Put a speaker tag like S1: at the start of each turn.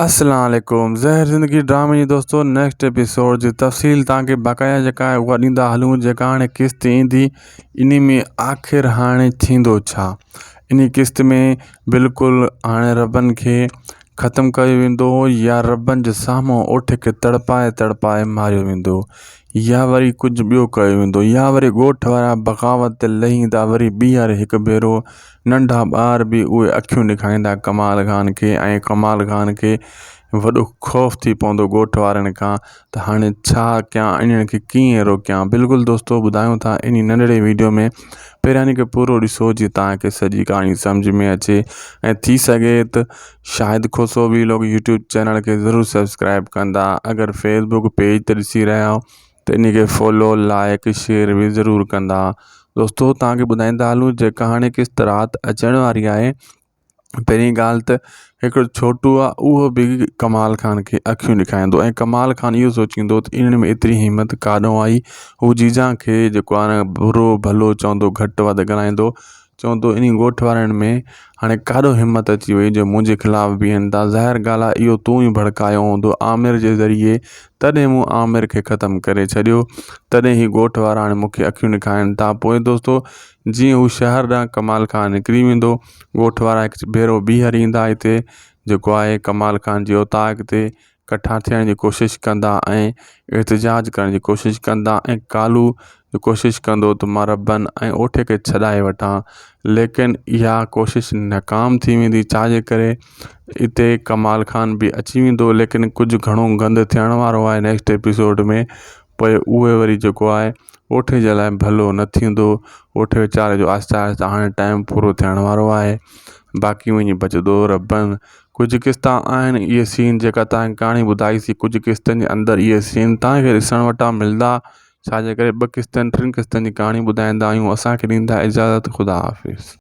S1: السلام عليڪم زهر زندگي ڊرامي جي دوستو نيڪسٽ ايپيسوڊ جي تفصيل توهان کي باقاعده جيڪا آهي اها ڏيندا هلون جيڪا هاڻي قسط ايندي انهي ۾ آخر هاڻي ٿيندو ڇا انهي قسط ۾ بلڪل هاڻي ربن کي ختم ڪيو ويندو يا ربن جي سامهون اوٺ کي تڙپائي تڙپائي ماريو ويندو يا وري ڪجهه ٻيو ڪيو ويندو يا وري ڳوٺ وارا بغاوت تي لهي ايندا وري ٻيهر هڪ ڀيرو ننڍا ٻار به اهي اکيون ڏيکاريندا ڪمال خان کي ۽ ڪمال خان کي وڏو خوف ٿي پوندو ڳوٺ وارن کان ته هاڻي ڇا ڪيان انهن کي ڪيئن روڪيان بلڪل دوستو ٻڌايون ٿا انهي ننڍڙي ويڊيو ۾ پهريان کي پورو ڏسو جي توهان کي سڄي ڪهاڻي سمجھ ۾ اچي ۽ ٿي سگهي ته Shahid Khoso vlog YouTube channel کي ضرور سبسڪرائب ڪندا اگر فيسبوڪ پيج تي ڏسي رهيا آهيو ته انهي کي فالو لائڪ شيئر به ضرور ڪندا دوستو توهان کي ٻڌائيندا هلون جيڪا هاڻي قسط رات اچڻ واري آهي پهرين ڳالهه ته هڪڙو ڇوٽو آهي اهو به ڪمال خان کي اکيون ڏيکاريندو ۽ ڪمال خان اهو سوچيندو ته انهن ۾ ايتري همت ڪاڏو آئي هو جيجان کي جيڪو آهي نه برو ڀلو چوندو گهٽ وڌ ڳالهائيندو چوندو انهي ڳوٺ وارن ۾ هاڻي ڪاڏو همت اچي وئي جو منهنجي خلاف بيهن ٿا ظاهر ڳالهه آهي اهو تون ئي ڀڙڪايو هوندو عامر جي ذريعي تڏهن مون عامر کي ختم ڪري ڇڏيو تڏهن هي ڳوٺ وارا هاڻي مون کي اکيون ڏکائن ٿا پوء دوستو جيئن هو شهر ڏانهن ڪمال خان نڪري ويندو ڳوٺ وارا هڪ ڀيرو ٻيهر ايندا هتي جيڪو آهي ڪمال خان جي اوطاق تي ڪٺا ٿيڻ جي ڪوشش ڪندا ۽ احتجاج ڪرڻ جي ڪوشش ڪندا ۽ ڪالو ڪوشش ڪندو ته مان ربن ۽ اوٺي کي ڇڏائي وٺان ليڪن اها ڪوشش ناڪام ٿي ويندي ڇا جي ڪري اتي ڪمال خان به اچي ويندو ليڪن ڪجهه گهڻو گند ٿيڻ وارو آهي نيڪسٽ ايپيسوڊ ۾ پوء اهي وري جيڪو آهي اوٺي جي لاء ڀلو نه ٿيندو اوٺي ويچاري جو آهستي آهستي هاڻي ٽائيم پورو ٿيڻ وارو آهي باقي وڃي بچندو ربن ڪجهه قسطا آهن اهي سين جيڪا توهان کي ڪهاڻي ٻڌائي سي ڪجهه قسطن جي اندر اهي سين توهان کي ڏسڻ وٽان ملندا ڇا جي ڪري ٻه قسطن ٽن قسطن جي ڪهاڻي ٻڌائيندا آهيون اسان کي ڏيندا اجازت خدا حافظ.